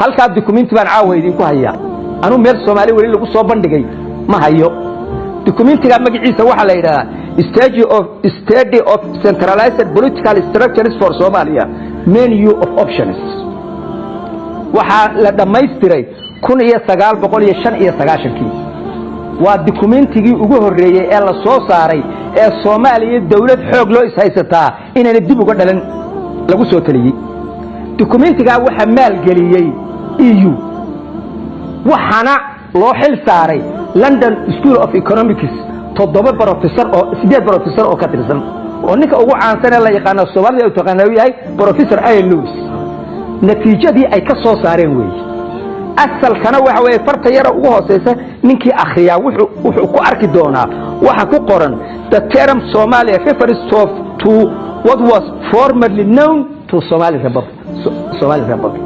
Halkaa dukumenti baan caawa idinku hayaa. Anuu meel Soomaali weli lagu soo bandhigay ma hayo. Dukumentiga magaciisa waxaa la yidhahdaa Study of Centralized Political Structures for Somalia, Menu of Options. Waxaa la dhammaystiray 1995-kii. Waa dukumentigii ugu horreeyey ee la soo saaray ee Soomaaliya dawlad xoog loo ishaysataa inayna dib uga dhalan lagu soo taliyey. Dukumentigaa waxaa maalgeliyey EU, waxaana loo xil saaray London School of Economics, toddoba professor oo, sideed professor oo ka tirsan, oo ninka ugu caansan ee la yaqaano Soomaalida u taqaana uu yahay Professor Ian Lewis. Natiijadii ay ka soo saareen weeye. Asalkana waxa weeye farta yara ugu hooseysa. Ninkii akhriyaa wuxuu ku arki doonaa waxa ku qoran: "The term Somalia refers to what was formerly known to Somali Republic." Somali Republic,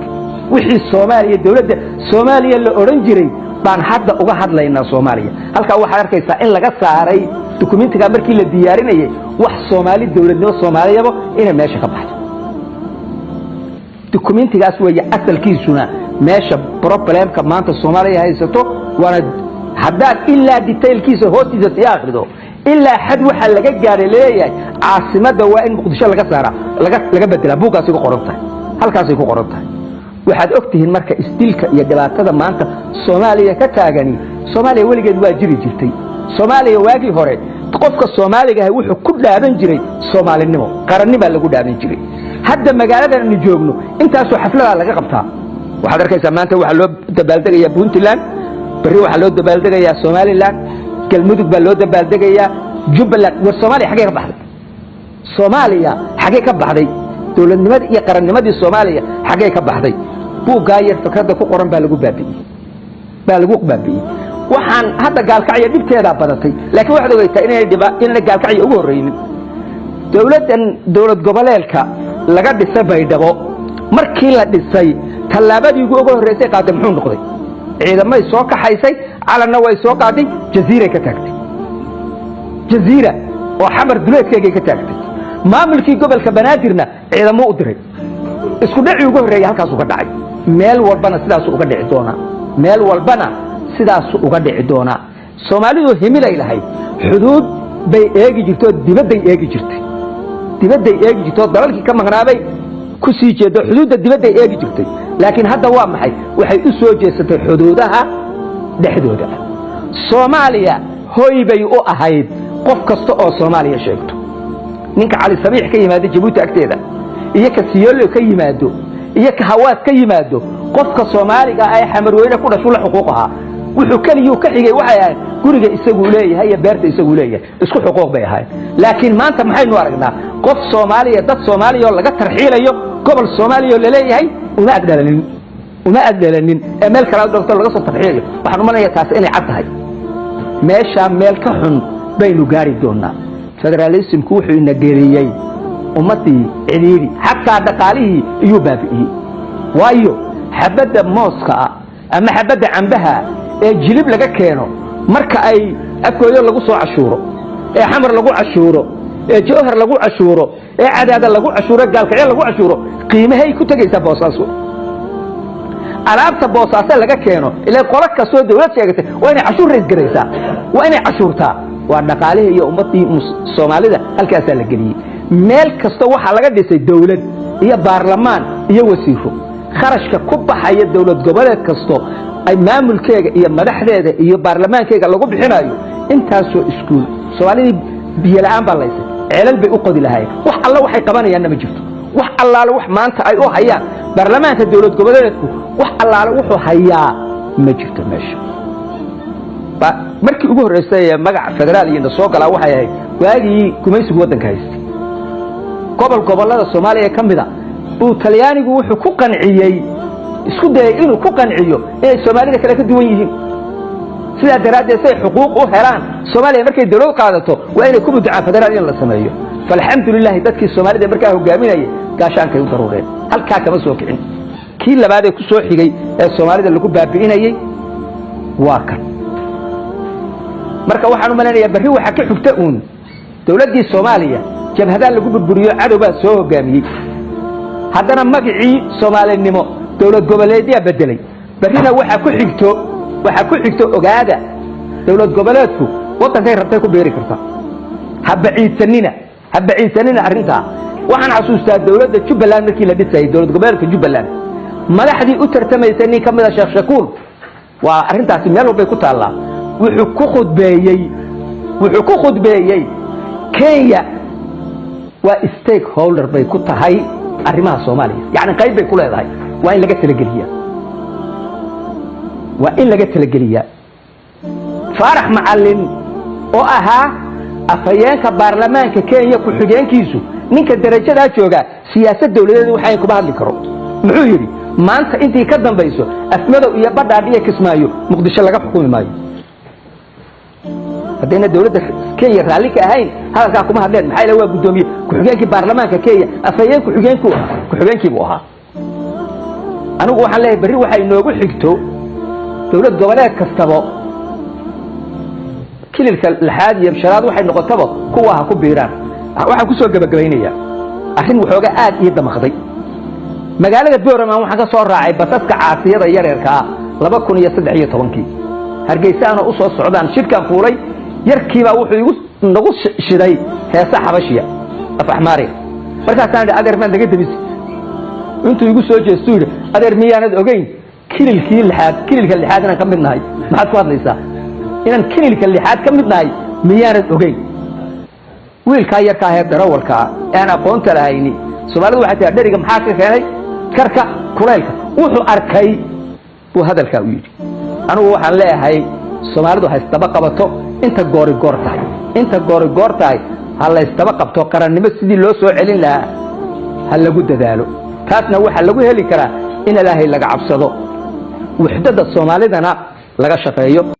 wixii Soomaaliya, dowladda Soomaaliya la odhan jiray baan hadda uga hadlaynaa Soomaaliya. Halkaa waxaad arkaysaa in laga saaray dukumentiga markii la diyaarinayay wax Soomaali, dowladnimo Soomaaliyaba inay meesha ka baxdo. Dukumentigaas weeye asalkiisuna meesha problemka maanta Soomaaliya haysato. Waana haddaad ilaa detailkiisa hoostiisa sii akrido, ilaa xad waxaa laga gaadhay leeyahay caasimadda waa in Muqdisho laga saara, laga bedelaa. Buuggaasay ku qoran tahay, halkaasay ku qoran tahay. Waxaad og tihiin marka isdilka iyo dhibaatada maanta Soomaaliya ka taagani, Soomaaliya weligeed waa jiri jirtay. Soomaaliya waagii hore qofka Soomaaliga ahi wuxuu ku dhaaban jiray soomaalinimo, qarannimaa lagu dhaaban jiray. Hadda magaaladan aynu joogno intaasoo xafladaa laga qabtaa. Waxaad arkaysaa maanta waxaa loo dabaaldegayaa Puntland, berri waxaa loo dabaaldegayaa Somaliland, Galmudug baa loo dabaaldegayaa, Jubbaland. War Soomaaliya xaggee ka baxday? Soomaaliya xaggee ka baxday? Dowladnimadii iyo qarannimadii Soomaaliya xaggee ka baxday? Buuggaa yar fikradda ku qoran baa lagu baabi'iyey, baa lagu baabi'iyey. Waxaan hadda Gaalkacyo dhibteedaa badatay, laakiin waxaad ogeytaa inayna Gaalkacyo ugu horreynin. Dowladdan dowlad goboleedka laga dhisay Baydhabo, markii la dhisay tallaabadii ugu horreysay qaaday muxuu noqday? Ciidamay soo kaxaysay, calanna way soo qaaday, Jaziiray ka taagtay. Jaziira oo Xamar duleedkeegay ka taagtay. Maamulkii gobolka Banaadirna ciidamo u diray. Isku dhacii ugu horreeyay halkaasuu ka dhacay. Meel walbana sidaasuu uga dhici doonaa, meel walbana sidaasuu uga dhici doonaa. Soomaalidu himilay lahayd, xuduud bay eegi jirtay oo dibadday eegi jirtay, dibadday eegi jirtay oo dalalkii ka maqnaabay ku sii jeedo, xuduudda dibadday eegi jirtay. Laakiin hadda waa maxay? Waxay u soo jeesatay xuduudaha dhexdooda ah. Soomaaliya hoy bay u ahayd qof kasta oo Soomaaliya sheegto. Ninka Cali Sabiix ka yimaado Jabuuti agteeda, iyo ka Siyoolo ka yimaado, iyo ka Hawaas ka yimaado, qofka Soomaaliga ee Xamarweyne ku dhashu la xuquuq ahaa. Wuxuu keliyuu ka xigay waxay ahayd guriga isaguu leeyahay iyo beerta isaguu leeyahay, isku xuquuq bay ahayd. Laakiin maanta maxaynu aragnaa? Qof Soomaaliya, dad Soomaaliya oo laga tarxiilayo gobol Soomaaliya oo laleeyahay uma agdhalanin, uma agdhalanin, ee meel kale dhogto laga soo tarxiilayo. Waxaan umalayaa taasi inay cad tahay. Meeshaa meel ka xun baynu gaari doonaa. Federalismku wuxuu ina geliyey ummaddii cidhiidhi, xataa dhaqaalihii iyuu baabi'iyey. Waayo, xabadda mooska ah ama xabadda cambaha ee Jilib laga keeno, marka ay Afgooyo lagu soo cashuuro, ee Xamar lagu cashuuro, ee Jowhar lagu cashuuro, ee Cadaada lagu cashuuro, Gaalkacyo lagu cashuuro, qiimahay ku tegaysaa Boosaaso? Alaabta Boosaaso laga keeno, ilaa qolo kastoo dawlad sheegatay waa inay cashuur raisgaraysaa, waa inay cashuurtaa. Waa dhaqaalihii iyo ummaddii Soomaalida halkaasaa la geliyey. Meel kasta waxaa laga dhisay dawlad iyo baarlamaan iyo wasiiro. Kharashka ku baxaya dowlad goboleed kasto ay maamulkeega iyo madaxdeeda iyo baarlamaankeega lagu bixinayo, intaasoo iskuul, Soomaalidii biyo la'aan baa laysay, ceelal bay u qodi lahaayeen. Wax alla waxay qabanayaanna ma jirto. Wax allaale wax maanta ay u hayaan baarlamaanka dowlad goboleedku, wax allaale wuxuu hayaa ma jirto meesha. Markii ugu horreysay ee magaca federaal iyo soo galaa waxay ahayd waagii gumaysigu waddanka haystay. Gobol gobollada Soomaaliya ka mida buu Talyaanigu wuxuu ku qanciyey, isku dayay inuu ku qanciyo inay Soomaalida kale ka duwan yihiin. Sidaa daraaddeed say xuquuq u helaan Soomaaliya markay dawlad qaadato, waa inay ku mudacaan federaal in la sameeyo. Falxamdu lilaahi, dadkii Soomaalida markaa hogaaminayay gaashaankay u daruureen, halkaa kama soo kicin. Kii labaad ee ku soo xigay ee Soomaalida lagu baabi'inayey waa kan. Marka waxaan u malaynayaa berri waxaa ka xigta uun dawladdii Soomaaliya jabhadaa lagu burburiyo, cadow baa soo hogaamiyey. Haddana magicii Soomaalinimo Dowlad goboleedyaa bedelay. Berrina waxaa ku xigto, ogaada, dowlad goboleedku waddankay rabtay ku beeri kartaa. Ha baciidsanina, ha baciidsanina arrintaa. Waxaan xasuustaa dowladda Jubbaland markii la dhisayay, dowlad goboleedka Jubbaland, madaxdii u tartamaysay nin ka mida, Sheekh Shakuur, waa arrintaasi meel walbay ku taallaa, wuxuu ku khudbeeyey Kenya waa stakeholder bay ku tahay arrimaha Soomaaliya, yacni qayb bay ku leedahay, waa in laga talageliyaa, waa in laga talageliyaa. Faarax Macalin oo ahaa afhayeenka baarlamaanka Kenya ku-xigeenkiisu, ninka darajadaa jooga siyaasad dowladeed waxayn kuma hadli karo, muxuu yidhi? Maanta intii ka dambayso Afmadow iyo Badhaadh iyo Kismaayo Muqdisho laga xukumi maayo. Haddayna dowladda Kenya raalli ka ahayn hadalkaa kuma hadleen. Maxaa yeele waa guddoomiye ku-xigeenkii baarlamaanka Kenya, afhayeen ku-xigeenku ku-xigeenkii buu ahaa. Anigu waxaan leeyahay, berri waxay inoogu xigto dowlad goboleed kastaba kililka lixaad iyo shanaad waxay noqotaba kuwa ha ku biiraan. Waxaan kusoo gebagabaynayaa arrin waxooga aad ii damaqday. Magaalada Boorama waxaan ka soo raacay basaska caasiyada yareerka ah 2013-kii. Hargeysaana u soo socdaan shirkaan fuulay. Yarkiibaa wuxuu igu nagu shiday heesa Xabashiya, af Axmaariga. Markaasaan idhi, "Adeer, maan naga demis?" Intuu igu soo jeestuu yidhi, "Adeer, miyaanad ogeyn kililkii lixaad, kililka lixaad inaan ka mid nahay? Maxaad ku hadlaysaa? Inaan kililka lixaad ka mid nahay miyaanad ogeyn?" Wiilkaa yarka ahee darawalkaa ee aan aqoonta lahayni, Soomaalidu waxay tihaa, dheriga maxaa ka keenay karka kulaylka? Wuxuu arkay buu hadalkaa u yidhi. Anigu waxaan leeyahay, Soomaalidu ha isdaba qabato inta goori goor tahay, inta goori goor tahay ha la ysdaba qabto. Qarannimo sidii loo soo celin lahaa ha lagu dadaalo. Taasna waxaa lagu heli karaa in Ilaahay laga cabsado, wuxdada Soomaalidana laga shaqeeyo.